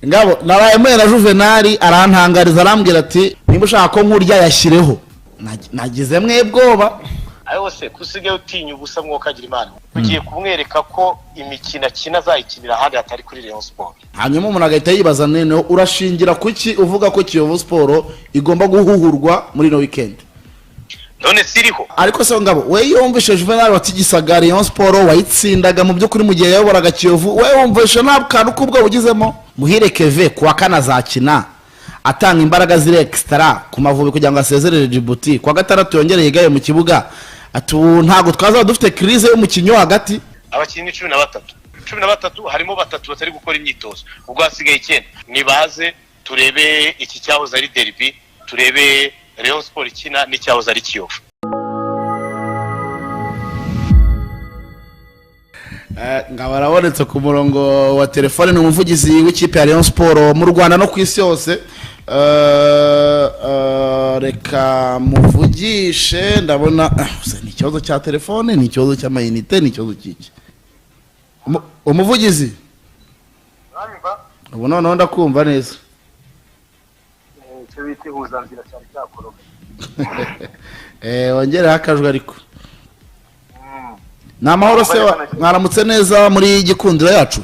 Ngabo nabaye mwe na Juvenali arantangariza, arambwira ati: "Niba ushaka ko nkurya, yashyireho." Nagize mwe bwoba. Ariko se kusigaye utinya ubusa, mwokagira Imana? Ugiye kumwereka ko imikino akina azayikinira ahandi hatari kuri Rayon Sport. Hanyuma umuntu agahita yibaza: noneho urashingira kuki uvuga ko Kiyovu Sport igomba guhuhurwa muri ino weekend? None siriho. Ariko se ngabo, we yumvishe Juvenal watigisaga Rayon Sport, wayitsindaga mu by'ukuri mu gihe yayoboraga Kiyovu, we wumvishe nta kantu k'ubwo bugizemo? Muhire Keve kuwa kane azakina atanga imbaraga ziri extra ku Mavubi kugira ngo asezerere Djibouti, kuwa gatandatu yongere yigaye mu kibuga. Ati ubu ntabwo twazaba dufite crise y'umukinnyi wo hagati. Abakinnyi ni 13, 13, harimo batatu batari gukora imyitozo, ubwo hasigaye icyenda. Nibaze turebe iki cyahoze ari derby, turebe Rayon Sport ikina n'icyahoze ari Kiyovu. Ngabo arabonetse ku murongo wa telefone, ni umuvugizi w'ikipe ya Rayon Sport mu Rwanda no ku isi yose. Reka muvugishe. Ndabona se ni ikibazo cya telefone, ni ikibazo cy'amayinite, ni ikibazo cy'iki? Umuvugizi, ubu noneho ndakumva neza. Icyo bita ihuzanzira cyane cyakoroga. Wongereho akajwi. Ariko ni amahoro se? Mwaramutse neza muri Gikundiro yacu?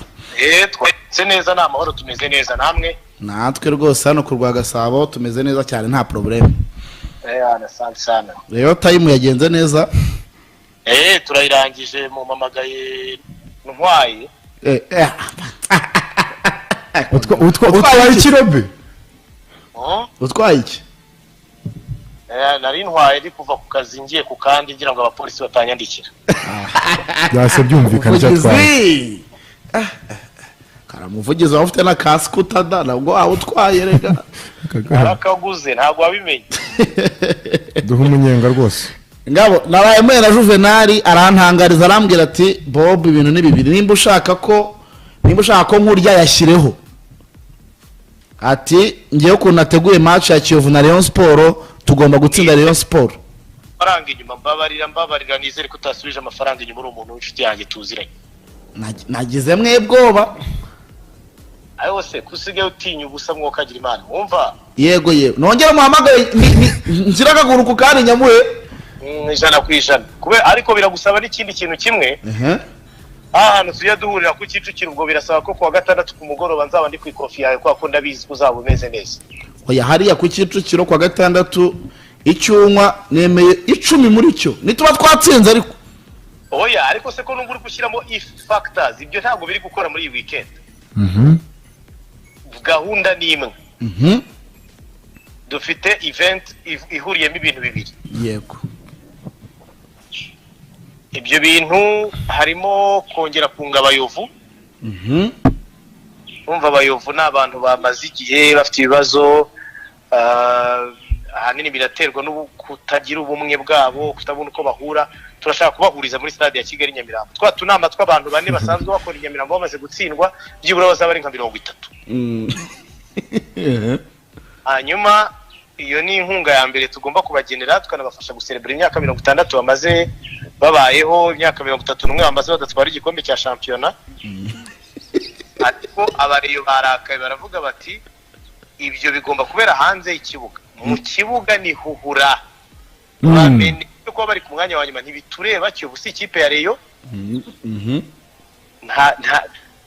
Twese neza, ni amahoro, tumeze neza, namwe? Natwe rwose hano ku rwa Gasabo tumeze neza cyane, nta problème. Asante sana. Rero time yagenze neza. Turayirangije, mumpamagaye ntwaye. Utwaye ikirobe? Utwaye iki? Nari ntwaye ndi kuva ku kazi ngiye ku kandi, ngira ngo abapolisi batanyandikira. Byase byumvikana icyo atwaye. Umuvugizi. Karamuvugizi waba ufite na kasike utada, nabwo waba utwaye rega. Narakaguze, ntabwo wabimenye. Duha umunyenga rwose. Ngabo nabaye mwe na Juvenali arantangariza, arambwira ati: "Bob, ibintu ni bibiri, nimba ushaka ko nkurya, yashyireho." Ati: "Ngewe ukuntu nateguye match ya Kiyovu na Rayon Sport, tugomba gutsinda Rayon Sport." Amafaranga inyuma, mbabarira, mbabarira, nizere ko utasubije amafaranga inyuma, uri umuntu w'inshuti yanjye tuziranye. Nagize mwe bwoba. Ariko se kusigaye utinya ubusa, mwokagira Imana? Wumva? Yego, yego, nongere muhamagaye nshyire akaguru ku kandi nyamuhe. 100%. Kubera ariko biragusaba n'ikindi kintu kimwe. Aha hantu tujya duhurira ku Kicukiro, ubwo birasaba ko kuwa gatandatu ku mugoroba nzaba ndi ku ikofi yawe, kubera ko ndabizi ko uzaba umeze neza. Oya, hariya ku Kicukiro kuwa gatandatu, icyunywa nemeye 10 muri cyo nituba twatsinze, ariko Oya, ariko se ko numva uri gushyiramo if factors, ibyo ntabwo biri gukora muri iyi weekend. Gahunda ni imwe. Dufite event ihuriyemo ibintu bibiri. Ibyo bintu harimo kongera kunga Abayovu. Urumva, Abayovu ni abantu bamaze igihe bafite ibibazo, ahanini biraterwa no kutagira ubumwe bwabo, kutabona uko bahura. Turashaka kubahuriza muri Stade ya Kigali Nyamirambo, twa tunama tw'abantu bane basanzwe bakora i Nyamirambo bamaze gutsindwa, byibura bazaba ari nka 30. Hanyuma iyo ni inkunga ya mbere tugomba kubagenera, tukanabafasha guserebura imyaka 60 bamaze babayeho, imyaka 31 bamaze badatwara igikombe cya shampiyona. Ariko Abareyo barakaye, baravuga bati: "Ibyo bigomba kubera hanze y'ikibuga, mu kibuga ni huhura." Bamenye ko bari ku mwanya wa nyuma ntibitureba, Kiyovu si ikipe ya Reyo. Nta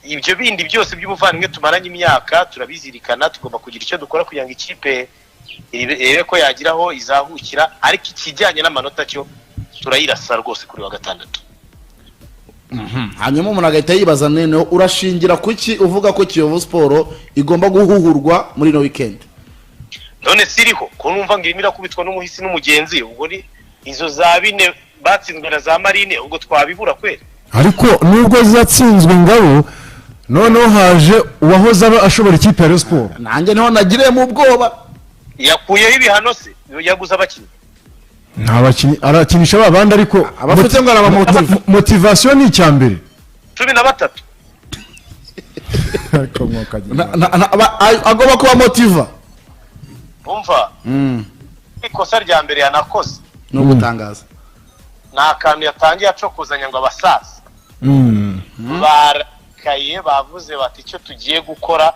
ibyo bindi byose by'ubuvandimwe tumaranye imyaka turabizirikana, tugomba kugira icyo dukora kugira ngo ikipe irebe ko yagiraho izahukira, ariko ikijyanye n'amanota cyo turayirasa rwose kuri wa gatandatu. Hanyuma umuntu agahita yibaza: noneho urashingira kuki uvuga ko Kiyovu Sport igomba guhuhurwa muri ino weekend? None siriho ko numva ngo irimo irakubitwa n'umuhisi n'umugenzi? Ubwo ni izo za bine batsinzwe na za Marine, ubwo twabibura kweri? Ariko nubwo zatsinzwe, ngabo, noneho haje uwahoze aba ashobora ikipe ya Rayon Sport. Nanjye niho nagiriyemo ubwoba. Yakuyeho ibihano se? Yaguze abakinnyi? Nta bakinnyi, arakinisha ba bandi, ariko Abafite ngo arabamotiva. Motivation ni icya mbere. 13. Ariko mwakagira. Agomba kuba motiva. Umva, ikosa rya mbere yanakoze Ni ugutangaza. ni akantu yatangiye acokozanya ngo abasaza barakaye, bavuze bati: "Icyo tugiye gukora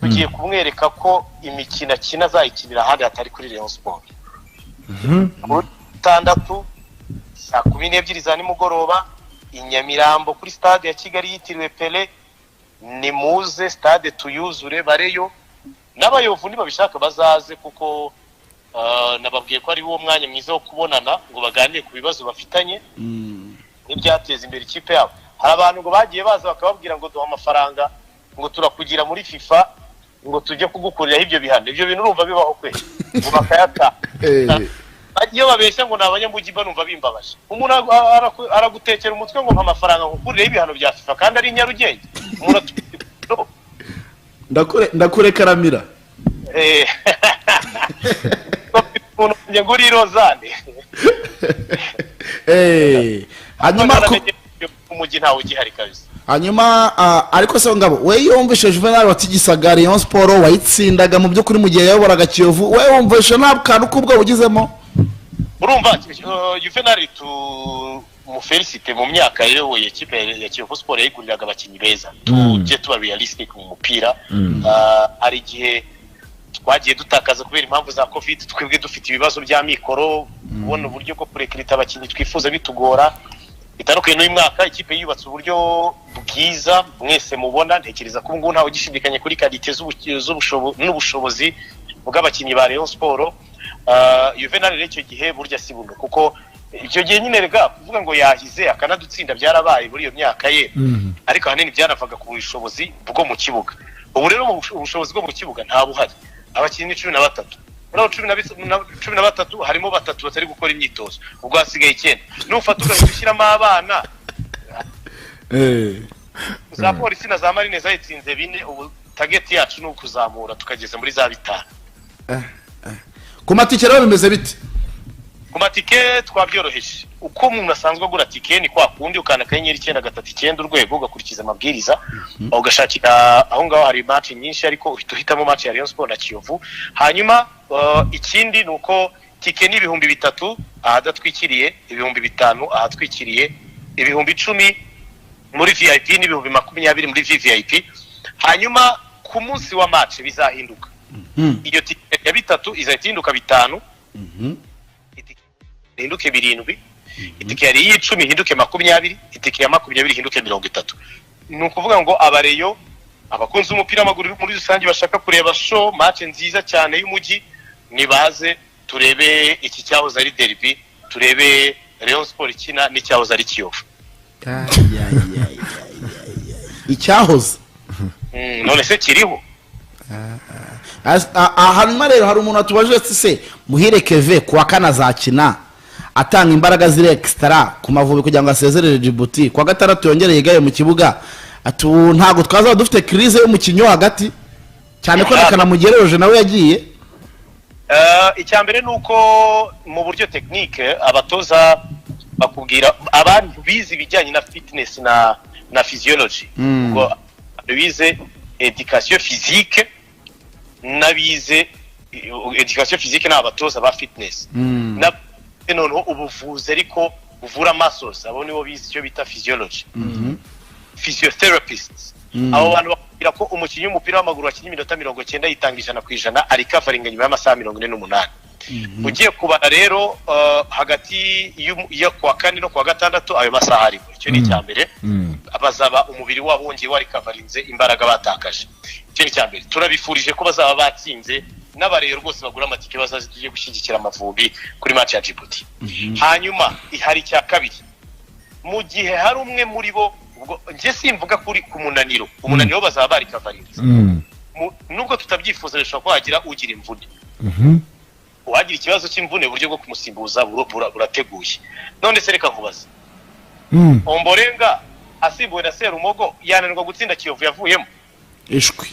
Tugiye kumwereka ko imikino akina azayikinira ahandi hatari kuri Rayon Sport. Kuri gatandatu saa 12 za nimugoroba i Nyamirambo kuri Stade ya Kigali yitiriwe Pele, nimuze stade tuyuzure. Bareyo n'abayovu nibabishaka bazaze, kuko nababwiye ko ari wo mwanya mwiza wo kubonana ngo baganire ku bibazo bafitanye n'ibyateza imbere ikipe yabo. Hari abantu ngo bagiye baza bakababwira ngo duha amafaranga, ngo turakugira muri FIFA, ngo tujye kugukuriraho ibyo bihano. Ibyo bintu urumva bibaho kwe? Ngo bakayata. Iyo babeshya ngo ni abanyamujyi, mba numva bimbabaje. Umuntu aragutekera umutwe ngo mpa amafaranga ngukurireho ibihano bya FIFA kandi ari i Nyarugenge. Umuntu Ndakurekaramira. Umuntu wanjye ngo uri i Rozane. Hanyuma Umujyi ntawe ugihari kabisa. Hanyuma ariko se Ngabo, we yumvishe Juvenal watigisaga Rayon Sport, wayitsindaga mu by'ukuri mu gihe yayoboraga Kiyovu, we wumvishe nta kantu k'ubwoba ugizemo? Urumva, Juvenal tumufelicite, mu myaka yayoboye ikipe ya Kiyovu Sport yayiguriraga abakinnyi beza. Tujye tuba realistic mu mupira. Hari igihe twagiye dutakaza kubera impamvu za COVID, twebwe dufite ibibazo bya mikoro, kubona uburyo bwo kurecruita abakinnyi twifuza bitugora. Bitandukanye n'uyu mwaka, ikipe yubatse uburyo bwiza mwese mubona. Ntekereza ko ubu ngubu ntawe ugishidikanya kuri qualité n'ubushobozi bw'abakinnyi ba Rayon Sport. Juvenal rero icyo gihe burya si buno, kuko icyo gihe nyine rega kuvuga ngo yahize akanadutsinda byarabaye muri iyo myaka ye, ariko ahanini byanavaga ku bushobozi bwo mu kibuga. Ubu rero mu ubushobozi bwo mu kibuga nta buhari. Abakinnyi ni 13, muri abo 13 harimo batatu batari gukora imyitozo, ubwo hasigaye icyenda. Nufata ugahita ushyiramo abana za Polisi na za Marine zayitsinze bine. Ubu target yacu ni ukuzamura tukageza muri za bitanu. Ku matike rero bimeze bite? Ku matike twabyoroheje. Uko umuntu asanzwe agura tike ni kwa kundi: ukanda *939# ugakurikiza amabwiriza, ugashakira aho ngaho. Hari match nyinshi, ariko uhita uhitamo match ya Rayon Sport na Kiyovu. Hanyuma ikindi ni uko tike ni 3000 ahadatwikiriye, 5000 ahatwikiriye, 10,000 muri VIP n'20,000 muri VVIP. Hanyuma ku munsi wa match bizahinduka: iyo tike ya bitatu izahita ihinduka bitanu, itike ihinduke birindwi, itike yari iy'icumi ihinduke 20, itike ya 20 ihinduke 30. Ni ukuvuga ngo abareyo, abakunzi b'umupira w'amaguru muri rusange bashaka kureba show match nziza cyane y'umujyi, nibaze turebe iki cyahoze ari derby, turebe Rayon Sport ikina n'icyahoze ari Kiyovu. Icyahoze. None se kiriho? Hanyuma rero hari umuntu watubajije ati: "Se Muhire Keve kuwa kane azakina atanga imbaraga ziri extra ku Mavubi kugira ngo asezerere Djibouti, kuwa gatandatu yongere yigaye mu kibuga?" Ati: "Ubu ntabwo twazaba dufite crise y'umukinnyi wo hagati, cyane ko na Kanamugire nawe yagiye?" Icya mbere ni uko mu buryo technique abatoza bakubwira, abantu bize ibijyanye na fitness na physiology, ubwo abantu bize education physique n'abize education physique ni abatoza ba fitness na noneho ubuvuzi ariko buvura muscles, abo nibo bize icyo bita physiology, physiotherapists. Abo bantu bakubwira ko umukinnyi w'umupira w'amaguru wakinnye iminota 90 yitanga 100% arecoveringa nyuma y'amasaha 48. Ugiye kubara rero hagati yo kuwa kane no kuwa gatandatu ayo masaha arimo, icyo ni icya mbere. Bazaba umubiri wabo wongeye warecoverinze imbaraga batakaje. Icyo ni icya mbere. Turabifurije ko bazaba batsinze, n'abareyo rwose bagura amatike bazaze tujye gushyigikira Amavubi kuri match ya Djibouti. Hanyuma hari icya kabiri: mu gihe hari umwe muri bo, ubwo njye simvuga kuri ku munaniro, umunaniro bazaba barecoverinze. Nubwo tutabyifuza, bishobora kuba hagira ugira imvune. Uwagira ikibazo cy'imvune, uburyo bwo kumusimbuza burateguye. None se reka nkubaze: Omborenga asimbuwe na Serumogo yananirwa gutsinda Kiyovu yavuyemo? Ishwi.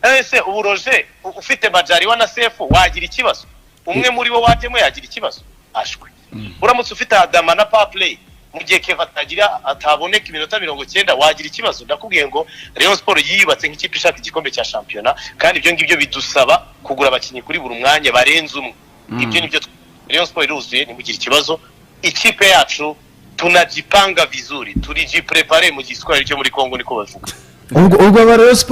Ese ubu Roje ufite Majaliwa na Sefu wagira ikibazo? Umwe muri bo wajyemo yagira ikibazo? Ashwe. Uramutse ufite Adama na Paplay, mu gihe Keva atagira ataboneka iminota 90, wagira ikibazo? Ndakubwiye ngo Rayon Sport yiyubatse nk'ikipe ishaka igikombe cya shampiyona, kandi ibyo ngibyo bidusaba kugura abakinnyi kuri buri mwanya barenze umwe. Ibyo nibyo. Rayon Sport iruzuye, ntimugire ikibazo. Ikipe yacu tunajipanga vizuri, turijiprepare mu Giswahili cyo muri Congo niko bavuga. Ubwo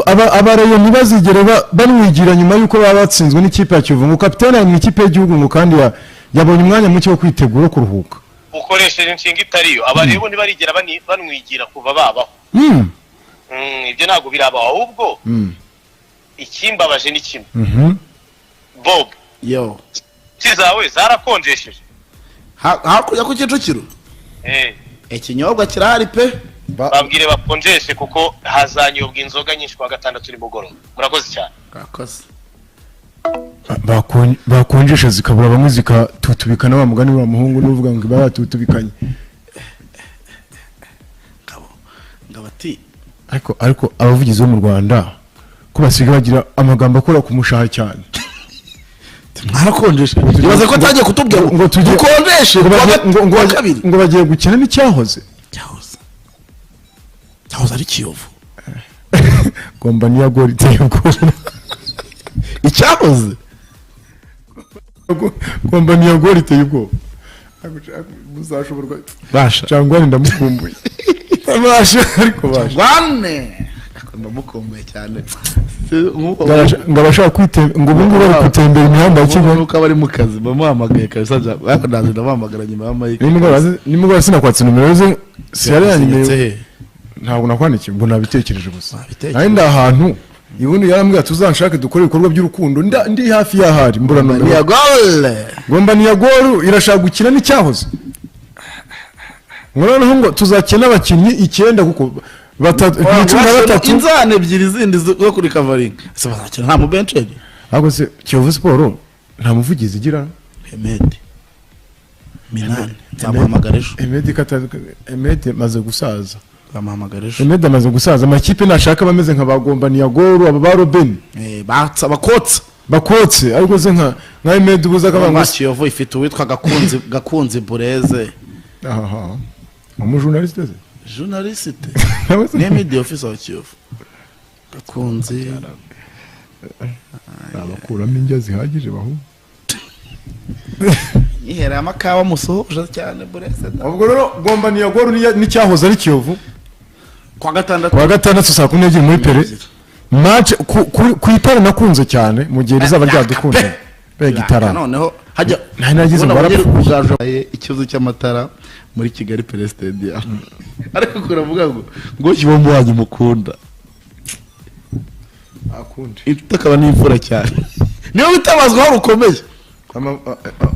aba Rayon ntibazigere banwigira nyuma y'uko baba batsinzwe n'ikipe ya Kiyovu, ngo kapitene ari mu ikipe y'igihugu, ngo kandi yabonye umwanya muke wo kwitegura, wo kuruhuka. Ukoresheje inshinga itariyo. Aba rero ntibarigera banwigira kuva babaho. Ibyo ntabwo birabaho. Ahubwo ikimbabaje ni kimwe, Bob. Yo. Si zawe zarakonjesheje? Hakurya ku Kicukiro. Eh. Ikinyobwa kirahari pe. Babwire bakonjeshe, kuko hazanyobwa inzoga nyinshi kuwa gatandatu nimugoroba. Murakoze cyane. Murakoze. Bakonjesha zikabura bamwe, zikatutubikana, wa mugani wa muhungu n'uvuga ngo iba yatutubikanye. Ngabo ngabo ati Ariko abavugizi bo mu Rwanda ko basigaye bagira amagambo akora ku mushaha cyane? Mwarakonjeshe, ibaze ko atangiye kutubwira ngo dukonjeshe. Ngo kuwa kabiri. Ngo bagiye gukina n'icyahoze. Cyahoze ari Kiyovu. Ngomba niya gol iteye ubwoba. Icyahoze. Ngomba niya gol iteye ubwoba, muzashoborwa. Basha. Cyangwa ndamukumbuye basha, ariko basha. Rwane ndamukumbuye cyane. Ngo abashaka kwite, ngo ubu ngubu bari gutembera imihanda ya Kigali. Nuko aba ari mu kazi, bamuhamagaye kabisa, ariko ndaza ndamuhamagara nyuma ya mike. Nimugoroba sinakwatse nomero ze, siyari Yasinyitse yanyimeye. He? Ntabwo nakwandikiye, ngo nabitekereje gusa. Wabitekereje. Nari ndi ahantu, ubundi yarambwira tuzanshake dukore ibikorwa by'urukundo, ndi hafi y'ahari mbura nomero. Niya gole. Ngomba niya goru irashaka gukina n'icyahoze, ngo noneho ngo tuzakina abakinnyi icyenda, kuko batatu ni 13. Inzana ebyiri zindi zo kuri kavaringa, ese bazakina nta mubenceri? Ahubwo se Kiyovu Sport nta muvugizi igira? Hemedi Minani, nzamuhamagara ejo. Emedi Emedi amaze gusaza. Nzamuhamagara ejo. Emedi amaze gusaza. Amakipe nashaka bameze nka ba Gomba Niyagoru, aba ba Robeni. Batsa bakotsa. Bakotse, ariko se nka Emedi ubuze akavuga ngo Ngoma Kiyovu ifite uwitwa Gakunzi Bureze. Aha umujournaliste se? Journaliste. Nawe se? Niyo media officer wa Kiyovu, Gakunzi. Abakuramo indya zihagije bahu. Yihereye amakawa, musuhuje cyane Bureze. Ubwo rero Gomba Niyagoru n'icyahoze ari Kiyovu. Kwa gatandatu. Kuwa gatandatu saa 12 muri Pele match ku itara nakunze cyane, mu gihe rizaba ryadukunda, mbega itara! Noneho hajya Nari nagize ngo ubona barapfuye. ugaje ikibazo cy'amatara muri Kigali Pele Stadium, ariko kuravuga ngo kibombo wanyu mukunda. Akundi. Inshuti akaba n'imfura cyane, niyo witabazwa aho rukomeye.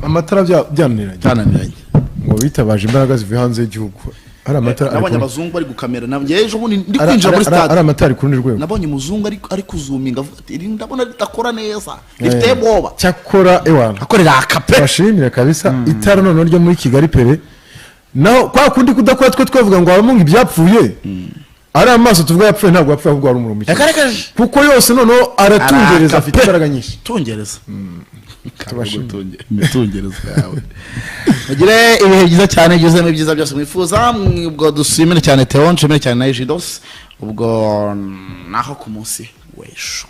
Amatara byananiranye. Cyananiranye. Ngo bitabaje imbaraga zivuye hanze y'igihugu, ari amatara ari Nabonye abazungu bari gukamera na njye ejo bundi ndi kwinjira muri ari stade. amatara ari ku rundi rwego. Nabonye umuzungu ari kuzuminga avuga ati: "Iri ndabona ridakora neza, rifite ubwoba." Cyakora ewana Akorera akape. Bashimire kabisa itara noneho ryo muri Kigali Pele, naho kwa kundi kudakora, twe twavuga ngo habamo ibyapfuye, ari amaso tuvuga yapfuye, ntabwo yapfuye, ahubwo hari umuriro muke. Yakarekaje. Kuko yose noneho aratungereza, Araka afite pe. imbaraga nyinshi. Tungereza. Tubashimire. Imitungereza yawe. Mugire ibihe byiza cyane, byuzuyemo ibyiza byose mwifuza. Ubwo dushimire cyane Theo, nshimire cyane na Ejidos. Ubwo naho ku munsi w'ejo.